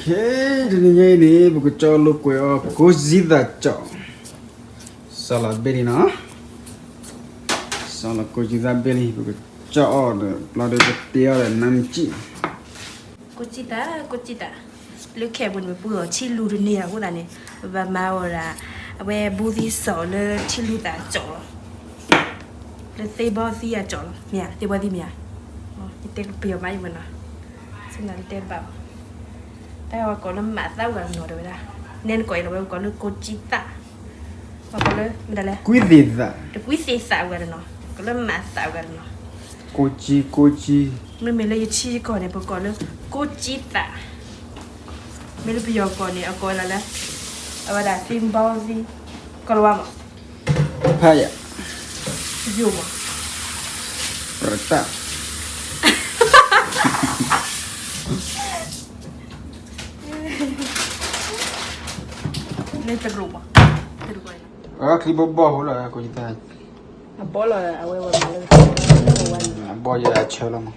ဟဲ, တနံၤညါအံၤန့ၣ် ပကကၠီလိာ်ကွဲအီၤ ကိးစံသးကၠီၣ်, စီၤလီၤဘ့ၣ်လံနီၤ, စီၤလီၤကိးစံသးဘ့ၣ်လံ ပကကၠီအီၤဒီး ဘျီဒီးပတ့အီၤဒီးနါမ့ၢ်ကံၣ်, ကိးစံသး ကိးစံသး, လၢခဲပူၤန့ၣ် ပပှ့ၤအီၤထံလူၤတန့ၢ်အဃိသတးန့ၣ် ပဘၣ်မၤအီၤဒၣ် အဝဲဘူးသံစီၣ်လၢထံလူၤသးကၠီၣ်လီၤ, လၢသ့ဘီသံအကၠီၣ်လီၤ, မ့ၢ်ဧါ, သ့ဘီသံမ့ၢ်ဧါ, ယတဲပယီၤမးယမနီၤ, စ့နၤလၢတဲတဘၣ်ဘၣ်, တၢ်ဝဲကိးလၢမးသးဝဲနီၤ တဲဝဲဒၣ်, နဲနကိးအံၤလီၤဝဲကိးလၢကိးစံသး ပှၤကိးလၢမတၤလဲၣ်, ကွံသ့ၣ်သး, တကွံသ့ၣ်သးဝဲဒၣ်နီၤ, ကိးလၢမးသးဝဲဒၣ်နီၤ, ကိးကံ ကိးကံ, မ့မ့ၢ်လၢယထံယကီၢ်န့ၣ် ပကိးလၢ ကိးကံသး, မ့ၢ်လၢပယီၤကီၢ်န့ၣ် အကိးလၢ အဝဲဒၣ် သံဘီသံ, ကိးလၢဝါမး, ဖးယၤ, ယိာ်မး, ရတၢ် လၢတရူးမး, တရူးကီၢ်န့ၣ်, အချံဘီဘီၣ်ဖိလီၤ ကိးကံသး, အဘီလီၤ အဝဲဝဲမးလၢ အဘီယဲအဆၢလီၤမး,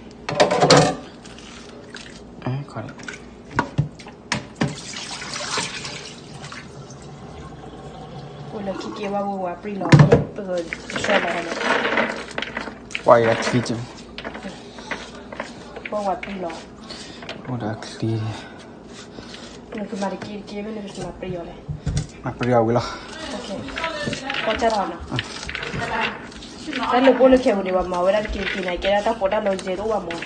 အိၣ်လၢခံက့ၤဝဲဝဲဝဲပြံလီၤ, ပကဆှၢလီၤ, ဝဲယဲချံက့ၤ, ဝဲဝဲပြံလီၤ, အိၣ်ဒီးချံ နကမၤတက့ၢ်တက့ၢ် မ့ၢ်နကမၤပျံၤအီၤလဲၣ်, မၤပျံၤအီၤဝံၤလီၤ, ကီၢ်ကၢ်ထီၣ်နီၤ, တၢ်လၢပအိၣ်လၢခဲပူၤန့ၣ် ပှၤမၤဝဲဒၣ်တက့ၢ်တက့ၢ်န့ၣ် ကဲဒၣ်တၢ်ပီးတၢ်လီယဲတအိၣ်ဘၣ်မး,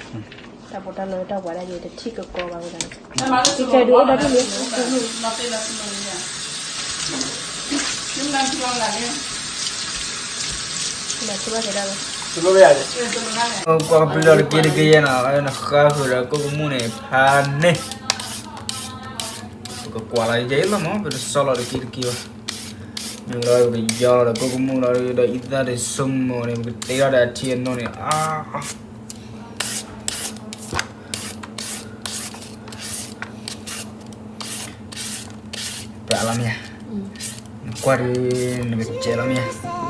တၢ်ပီးတၢ်လီတၢ်ပှၤဒၣ်ယဲတထံၣ်ကကီဘၣ်ဝဲဒၣ်, ယကဲဒုးအိၣ်ဒီးဒ်န့ၣ် ကွၢ်ကပျံၤလီၤတက့ၢ်တက့ၢ်ယဲနီၤ, နဃါဃုာ်ဒီးကိၣ်ကမူၣ်န့ၣ် ဖးန့ၢ်, ပကကွၢ်လီၤယဲလီၤမး ပတဆီလီၤတက့ၢ်တက့ၢ်ဘၣ်, မ့ၢ်လီၤပယီၤလီၤဒီးကိၣ်ကမူၣ်လီၤဒီးအံသၣ်ဒ်ဆိကမိၣ်န့ၣ် ပကတ့ထီၣ်ဒီးအထံအနိန့ၣ် အါ ပြးလီၤမ့ၢ်ဧါ, နကွၢ်ဒီး နကစဲးလီၤမ့ၢ်ဧါ.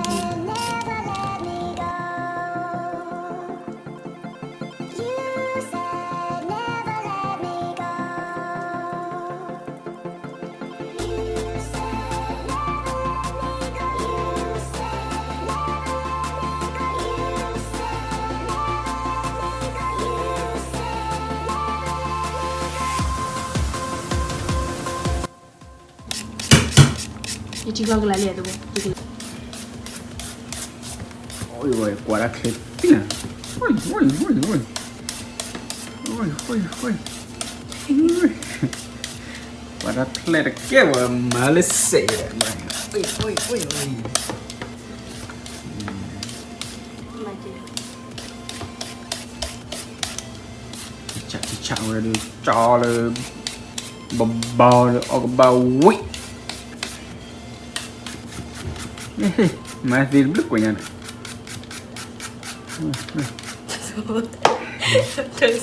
ယထံကျီကလၤလံတဘိ, ကွၢ်တၢ်ချ့ပံလီၤ, ကွၢ်တၢ်ဖျဲၣ်တကဲဝဲမၤလၢစဲး, ဆးဆးဝဲဒီး ကၠီလၢ ဘဘီဒီး အီၣ်ကဘၣ်ဝံၣ်, မၤသ့တဘျုးကွဲးညါန့ၣ်,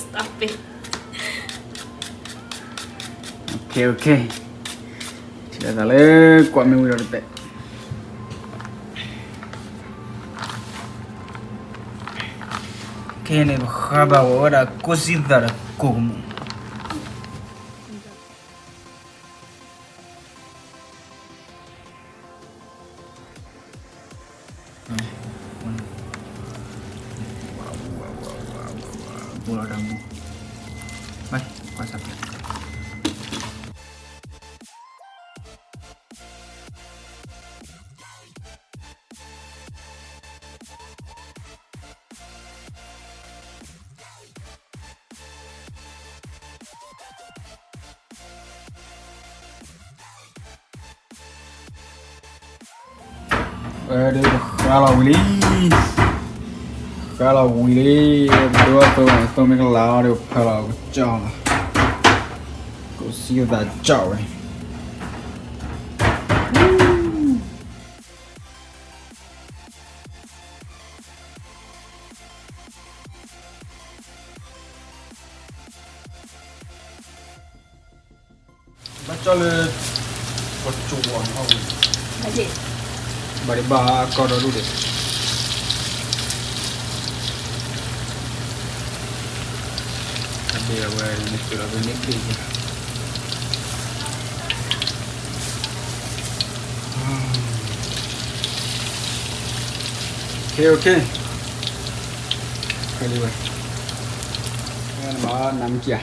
Stop it. Okay, okay. ထံၣ်လိာ်သးလၢကွၢ်မ့ၢ်ဝံၤဒီးတပဲာ်. ခဲအံၤန့ၣ် ပဃါဘၣ်ဝဲဒၣ်ကိးစံသးဒီးကိၣ်ကမူၣ်. ဝဲဒၣ်ဃါလီၤဝံၤလံ, ဃါလီၤဝံၤလံ, ပဒိအသိးန့ၣ် သိးမ့ၢ်ကလၤအီၤဒီး ဖၢလီၤကစၢ်လီၤ, ကိးစံသးကၠီၣ်ဝဲ. ဘၣ်ကၠီလၢ ပကၠိအီၤနီၤ, ဘၣ်ဒံးဘၣ်ကီၢ်ဒီဒူၣ်ဒံး, အဘ့ၣ်အဝဲန့ၣ် သုးလီၤပန့ၢ်ဘ့ၣ်က့ၤ, OK OK, ခဲလံဝဲ, နမၤနမကံၢ်,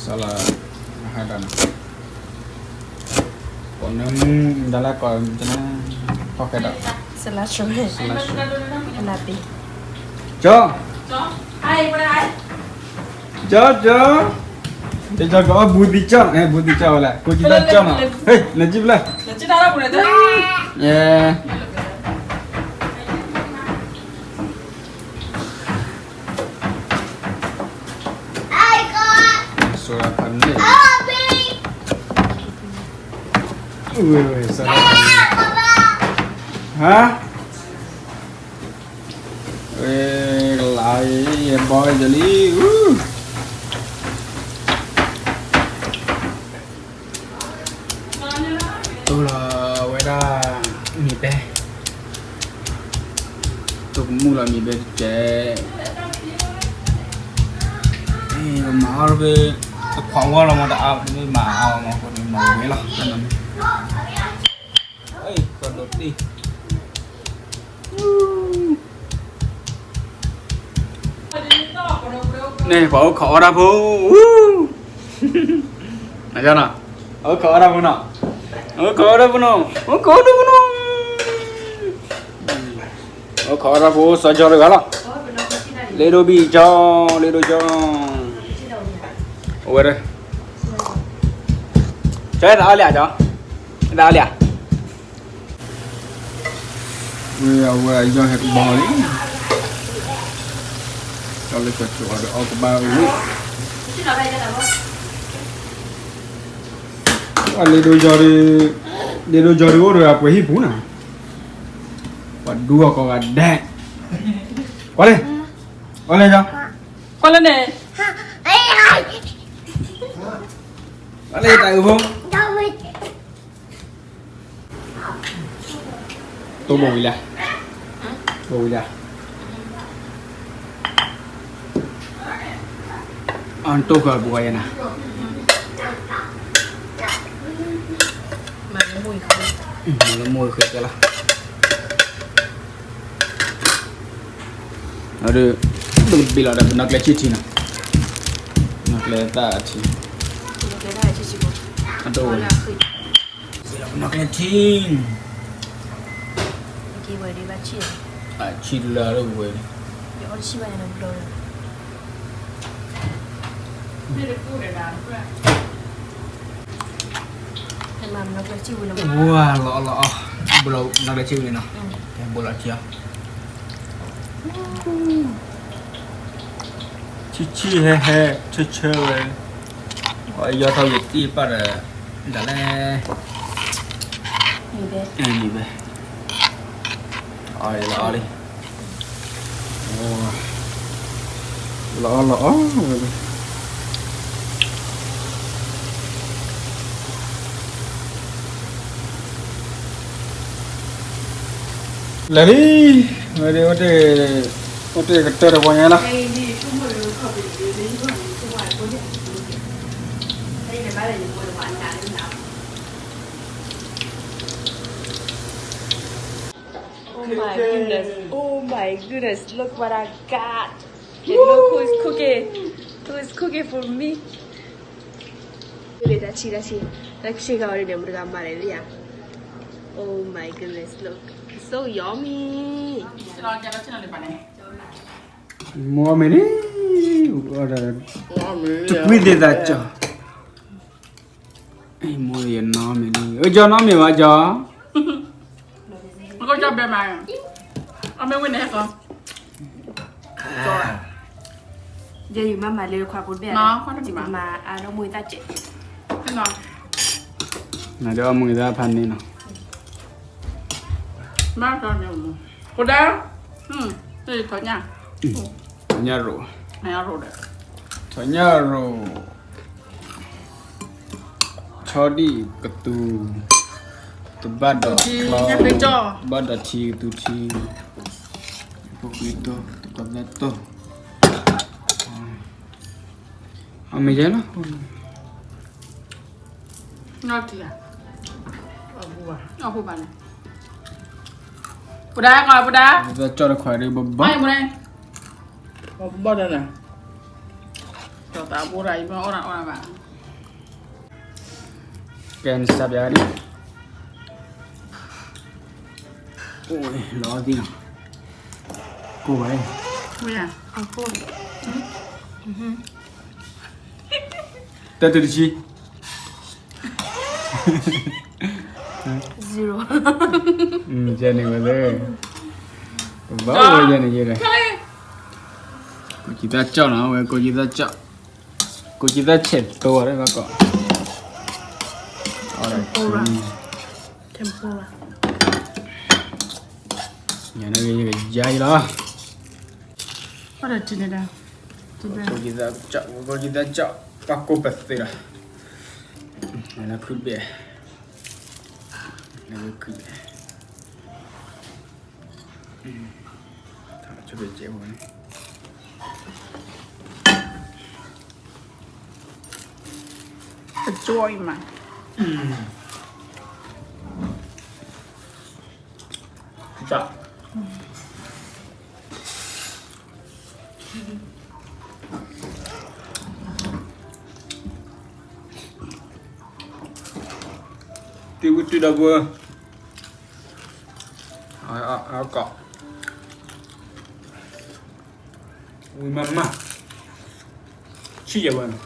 စလဟဒၣ်န, ကိးနၢမူ, ဒၣ်လၢကိး, ဖီၣ်ဃဲဒီး, ကၠီ, ကၠီကၠီ, တကၠီကအီၣ်ဘူးသံကၠီ, အဲ ဘူးသံကၠီဝဲလဲၣ်, ကိးကံတၢ်ကၠီနီၤ, ဟဲ နကံၢ်ဖျၢၣ်, အဲ ဟါ, ဝဲလါယဘီယလံ, တိၢ်လီၤဝဲဒၣ်မံၤပဲ, တိၢ်ကမူၣ်လီၤမံၤပဲတကဲး, မၤအီၣ်ဖဲ, တခွးဝီလီၤမး တအါ, မ့ၢ်မၤအါလီၤမး ကိးန့ၣ်မၤဝဲလီၤ, ကီၢ်ဒိးတ့ၢ် န့ၣ် ပှၤအိၣ်ခိးအီၣ်တၢ်ဖိ, အိၣ်ခိးအီၣ်တၢ်ဖိနီၤ, အိၣ်ခိးအီၣ်တၢ်ဖိနီၤ, အိၣ်ခိးအီၣ်တၢ်ဖိနီၤ, အိၣ်ခိးအီၣ်တၢ်ဖိ စီၤကၠီတဂၤလီၤ, လ့ဒိဘံၣ်ကၠီ, လ့ဒိကၠီ, အိၣ်ဝဲဒၣ်, ကၠီအဲၣ်ဒိးအီၣ်လံဧါ, ကၠီ, အဲၣ်ဒိးအီၣ်လံဧါ ဝဲအဝဲအယီၢ်ဟဲကဘီလံ, ကၠီလၢကၠီအီၣ်ဒီးအီၣ်ကဘၣ်ဝဲ, လ့ဒိကၠီ, လ့ဒိကၠီဒုးအိၣ်ဒီးအပှဲၤဟံၣ်ပူၤနီၤ, ပှၤဒူအီၣ်ကိးဂၤဒဲး, ကွၢ်လံ, ကွၢ်လံကၠီ, ကွၢ်လံန့ၣ်, ကွၢ်လံတၢ်အုးဖိ တိၢ်ဘိဝံၤလံ, ဘိဝံၤလံ, အတိၢ်ဃာ်ပူၤဝဲယဲနၤ, မၤလၢမိၢ်ဃဲကလီၤ, အဒီး, ဘ့ၣ်လီၤဒီးပနီၣ်ကျဲဆံၣ်ထံနီၤ, နီၣ်ကျဲသၣ်ထံ, အတိၢ်ဝဲ နီၣ်ကျဲထံ, ဆံၣ်လၢအဝဲ, ဝါလီၤလီၤအီၤ, ဘိလီၤနီၣ်ကျဲဆံၣ်ဝံၤလံနီၤ, ဘိလီၤထံအီၤ, ဆံၣ်ဆံၣ်ဟဲဟဲ ဆၢဆၢဝဲ, အယီၢ်ထီၣ်ယတံၢ်ပာ်ဒီး, ဒၣ်လဲၣ်, မံၤဘဲ, အီၣ်လီၤအီၣ်လံ, လီၤအီၣ်လီၤအီၣ်ဝဲ လဲၤလံ, ဝဲဒၣ်, အိၣ်တ့ၢ်ကတၢၢ်တဝီညါလီၤ. Oh my goodness, oh my goodness, look what I got. Okay, look who is cooking. Who is cooking for me? တၢ်ဆံး တၢ်ဆံး တၢ်ဆံးခါဝဲန့ၣ် မတၤတဂၤမၤလဲၣ်လံဧါ. Oh my goodness, look. It's so yummy. မိၢ်မ့ၢ်န့ၣ်, တကွံသ့ၣ်သးကၠီ, မိၢ်ယနီၢ်မ့ၢ်န့ၣ်, အကၠီနီၢ်မ့ၢ်ဘၣ်ကၠီ. အကၠီဘဲမး, အမ့ၢ်ဝဲန့ၣ်ဟဲကီ, ယဲယမၤမၤလၢခွါဖိတဘ့ၣ်, မၤအါဒီးမိၢ်သၣ်ကဲး, နဒီးမိၢ်သၣ်ဖးန့ၣ်နီၤ, မၤကၠီန့ၣ်, ထီၣ်ညၣ်, ထီၣ်ညၣ်ရိၣ်, ထီၣ်ညၣ်ရိၣ်, ဆီဒံၣ်ကသူ, တဘၣ်ဒီး, ဘၣ်ဒီးထံကသူထံ, ဖိခွံတိၢ်, တကိးသၢတိၢ်, အမ့ၢ်ယဲလီၤ. အီၣ်ဘၣ်န့ၣ်, ပဒါကီးပဒါ, ကၠီၣ်တခွါဒ်ဘဘီ, ဘဘီတၢ်န့ၣ်, ကၠီၣ်သးဘိဒၣ်အံၤမ့ၢ်အီၣ်တၢ်အီၣ်တၢ်ဘၣ်, ကဲနစးပျါဒ်, အိၣ်လီၤသံနီၤ, ကိၢ်ဘၣ်, တၢ်တုၤတဆံ zero ယဲန့ၣ်ဝဲသ့ၣ်, ဘၣ်အိၣ်ဝဲယဲန့ၣ်ယဲလဲၣ်, ကိးကံသၣ်ကၠီၣ်နီၤ ဝဲကိးကံသၣ်ကၠီၣ်, ကိးကံသၣ်ဆဲးသိဝဲဒၣ်ဘၣ်ကီး, tempura, tempura, ယဲန့ၣ်ယကယါအံၤလီၤ, ကိးကံသၣ်ကၠီၣ် ကိးကံသၣ်ကၠီၣ် ပှၤကိးပသ့လီၤ, လၢခုတဘ့ၣ်, လၢခုတဘ့ၣ် အကၠိအံၤမး, တုၤဝံၤတုၤဒီးပှၤ အကီး, ဝံၤမၤမၤ, ဆံးယဲၢ်ဝဲန့ၣ်,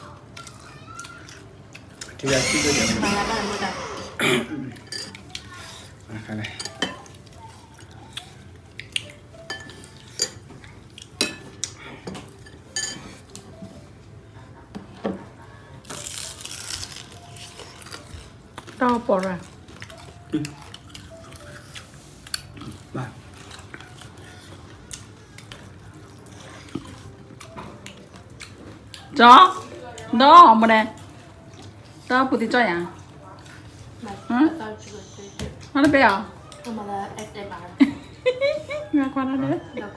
ထံဂၤဆံးယဲၢ်ဝဲန့ၣ်, တၢ်ပိာ်ရၢ်, ကၠီၣ်, ဒီးမနုၤလဲၣ်, ဒီးပူၤသံကၠီၣ်ယၤ, ဟါ, တၢ်တဘၣ်အီၤ, မၤခွါတၢ်ဒဲး ကၠီၣ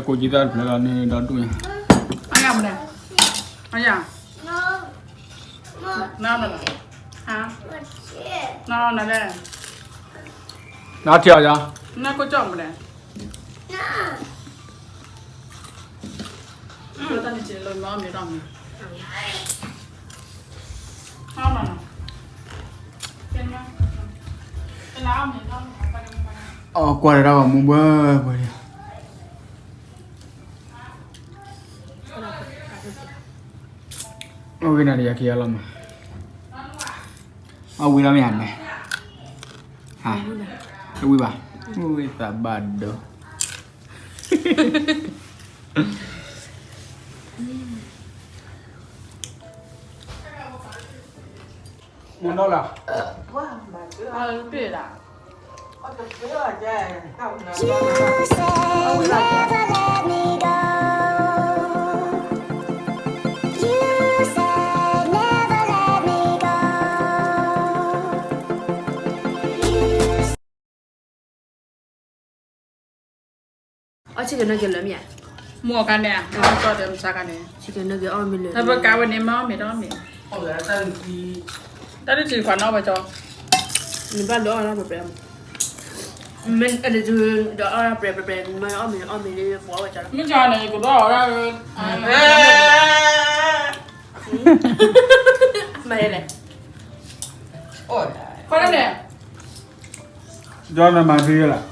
်ကိးကံသၣ်တဖျၢၣ်လီၤန့ၣ်ဒီးဒူၣ်ညါ, အယၤမနုၤလဲၣ်, အယၤ, နနလီၤ, ဟါ, နနလဲၣ်, နထံၣ်အီၤယၤ, နကိးကၠီၣ်မနုၤလဲၣ်, တၢ်န့ၣ်စ့လီၤမ့ၢ်အီၣ်မ့ၢ်ဒီးမ့ၢ် အီၣ်ကွၢ်တၢ်မူဘၣ်ဘၣ်, အိၣ်ဝံၤနၤဒီးယက့ၤအီၤလီၤမး, အီၣ်ဝံၤလီၤမ့ၢ်ဧါမဲ, ဟါ, တဝံၤဘၣ်, ဝံၤသးဘၣ်ဒီး မ့ၢ်နီၢ်လီၤ, အတ့ၢ်ဒၣ်, အီၣ်ဆံကနၢက့ၤလၢမ့ၢ်ဧါ, မ့ၢ်အီၣ်ကါန့ၣ်, အီၣ်ကၠီၣ်ဒီးမဆါကါန့ၣ်, ဆံကနၢက့ၤအီၣ်မ့ၢ်လၢ, တၢ်ပကါဝဲန့ၣ်မ့ၢ်အီၣ်မ့ၢ်ဒီးမ့ၢ်, တၢ်တထံၣ်ခွါနီၣ်ဝဲကၠီ, နဘၣ်လၢအီၣ်လၢပှဲၤပှဲၤ, မ့ၢ်အလဲၤဒီးအီၣ်ပှဲၤပှဲၤပှဲၤ, နမ့ၢ်အီၣ်မ့ၢ်အီၣ်မ့ၢ်လၢပှဲၤဝဲကၠီလီၤ, မ့ၢ်ကၠီန့ၣ် ယကဘၣ်အီၣ်ဒၣ်, မ့ၢ်လဲၣ်, ခွါန့ၣ် ကၠီနမၤသံလၢ်,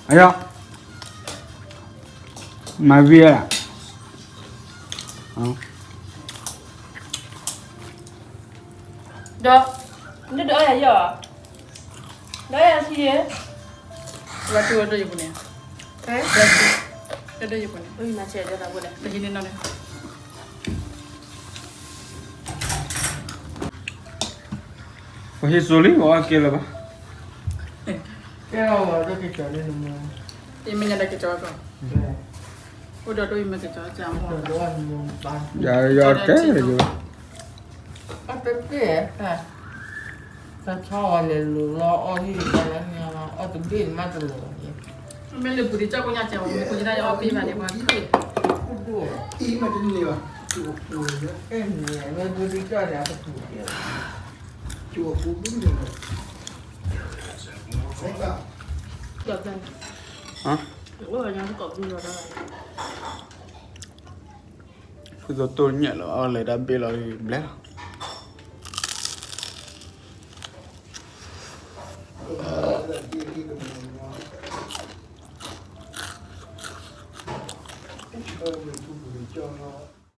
အယီၤ, မၤသံလၢ်, ဒီး, နတအီၣ်ယၤယီၤ, ဒီးယၤဆံယဲၢ်, ဘျီထံဝဲဒၢယပူၤန့ၣ်, ဘျီထံ, ဒၢယပူၤန့ၣ်, ပဟံးန့ၢ်နီၢ်န့ၣ် ပဟ့ၣ်စိလံ ပအီၣ်ကဲလၢၤဘၣ်, ကဲ အီၣ်ဝဲဒၣ်ကကီၤန့ၣ်နမ့ၢ်, ယမ့ၢ်ညါဒီးကကီၤကီၤ, အိၣ်ဒီးဒိၣ်အံၤမ့ၢ်ကကီၤကမ့ၢ်, ယၤယီၤတကဲယၤ, အတဘ့ၣ်, တဆီအီၤလဲၤလိၤလီၤ အီၣ်ဟံၣ်တလၢညါလီၤ အီၣ်တဘ့ၣ်မးတလိၤ, မ့ၢ်လၢပူၤတကီၤကိညါကဲ, မ့ၢ်ကိညါအီၣ်ဘ့ၣ်ဘၣ်န့ၣ်, အံၤမ့ၢ်တန့ၢ်ဘၣ်, မ့ၢ်ပူၤတကီၤန့ၣ်, ဖုသိတိၢ်ညၣ်လီၤ အီၣ်လဲၤတၢ်ဘ့ၣ်လီၤဘျဲလီၤ.